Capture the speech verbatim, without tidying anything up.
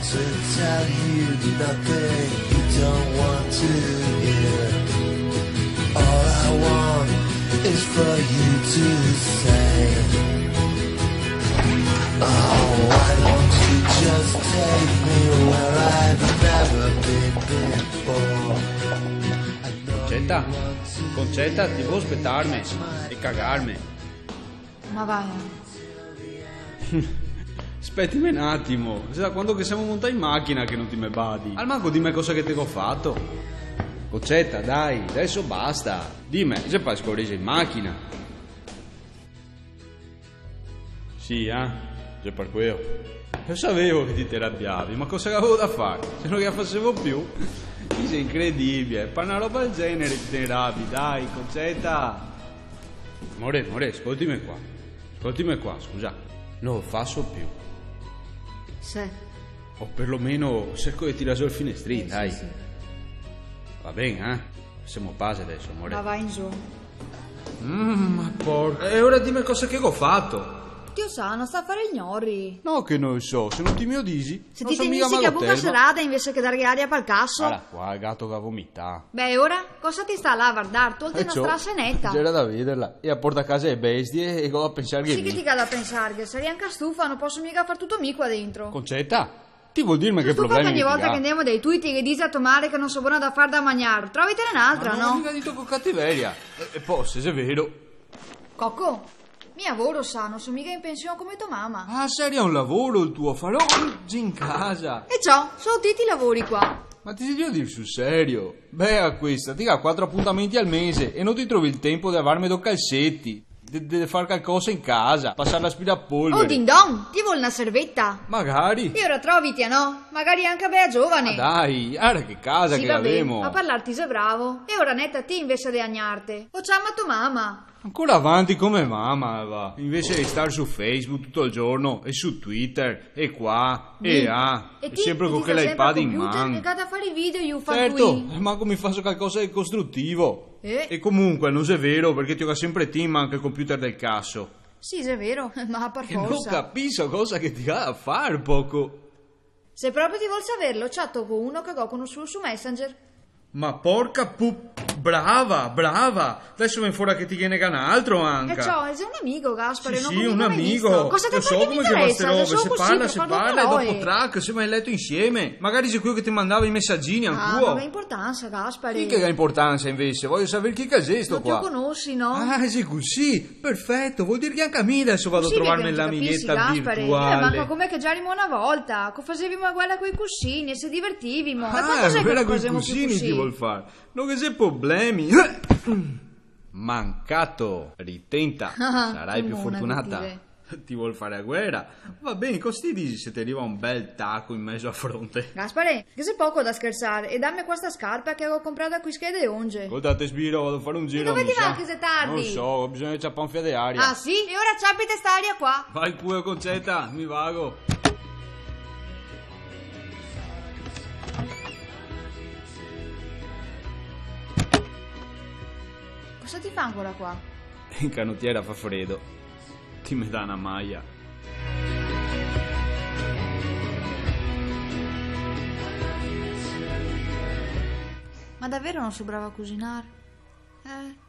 To tell you nothing you don't want to hear. All I want is for you to say, "Oh, why don't you just take me where I've never been before?" Conceta, Conceta, ti vol spetarme e cagarme? Ma va, eh. Spetime un atimo, xe da quando che semo montai in machina che no ti me badi. Almanco dime cosa che te go fato. Conceta, dai, deso basta. Dime, xe par scorese in machina? Sì, eh? Xe par queo. Lo savevo che ti te rabiavi, ma cosa gavevo da far? Se no ghe la fasevo più. Ti xe incredibile, par na roba del genere ti te rabi, dai, Conceta. More, more, scoltime qua. Scoltime qua, scusa. No lo faso più. Sì. O perlomeno serco de tirar zo el finestrin, eh, dai. Sì, sì. Va ben, eh? Semo pase deso, more. Ma va, insoma. Mm, ma porca. E ora dime cosa che go fato. Ti lo sa, no sta far el gnori. No che no lo so, se no ti me lo disi. Se ti tegnisi miga che a boca serada invese che darghe aria pal caso. Varda qua, el gato che ga vomità. Beh, e ora? Cosa ti sta là a vardar? Tolte na strasa neta. Gera da vederla. E a porta casa le bestie e go da pensarghe mi. Sì che ti ga da pensarghe, sarìa anca stufa, no poso miga far tuto mi qua dentro. Conceta, ti vol dirme che problemi che ti ga? Ogni volta che ndemo dai tui ti ghe disi a to mare che no so bona da far da magnar. Trovitene n'altra, no? Ma no go miga dito co cativeria. E, e po, se xe vero. Coco, mi lavoro, sa, no so miga in pension come to mama. Ah, saria un lavoro el tuo, farò in casa. E ciò, solo ti ti lavori qua. Ma ti xe drio dir sul serio? Bea questa, ti ga quatro apuntamenti al mese e no ti trovi el tempo de lavarme do calseti, de, de far calcosa in casa, pasar l'aspirapolvere. Oh, din don, ti vol na serveta? Magari. E ora troviti, no? Magari anca bea giovane. Ma dai, ara che casa che gavemo. Sì, va ben, a parlar ti xe bravo. E ora neta ti invese de lagnarte. O ciama to mama. Ancora avanti come mama, va. Invese de star su Facebook tuto el giorno e su Twitter e qua e là, e sempre co quel iPad in man. E ti, e ti sta sempre al computer, che ga da far i video, i fa tui. Certo, manco mi faso calcosa de costrutivo. Eh? E comunque, no xe vero, parché ti ga sempre ti in man el computer del caso. Sì, xe vero, ma par forsa. E no capiso cosa che ti ga da far, poco. Se proprio ti vol saverlo, chato co uno che go conosuo su Messenger. Ma porca pu-, brava, brava! Deso vien fora che ti ghe ne ga n'altro anca. E ciò, el xe un amigo, Gaspare, no? Sì, sì, un amigo. Cosa te frega, che me interesa? Lo so come che va ste robe, se parla, se parla e dopo trac, se va in leto insieme. Magari xe queo che te mandava i mesagini ancuo. Ah, no ga importansa, Gaspare. Sì che ga importansa invese, vojo saver chi che xe sto qua. No te lo conosi, no? Ah, xe cusì. Perfeto, vol dir che anca mi deso vado a trovarme l'amigheta virtuale. Cusì che no te capisi, Gaspare. Eh, ma co-, come che gera na volta, co fasevimo a guera coi cusini e se divertivimo. Da quanto xe che no fasemo più cusì? Ah, a guera coi cusini ti vol far? No ghe xe problemi. Mancato, ritenta, sarai più fortunata. Che monaco ti ve. Ti vol far a guera? Va ben, cosa ti disi se te riva un bel taco in mezo a fronte? Gaspare, ghe xe poco da schersar, e dame qua sta scarpa che go comprà da quei schei de onge. Scolta, te sbiro, vado a far un giro, mi sa. E dove ti va che xe tardi? No so, go bisogno de ciapar un fià de aria. Ah, sì? E ora ciapite sta aria qua. Va in culo, Conceta, mi vago. Cosa ti fa ancora qua? In canotiera fa fredo. Ti me dà na maia. Ma davero no so brava a cusinar? Eh?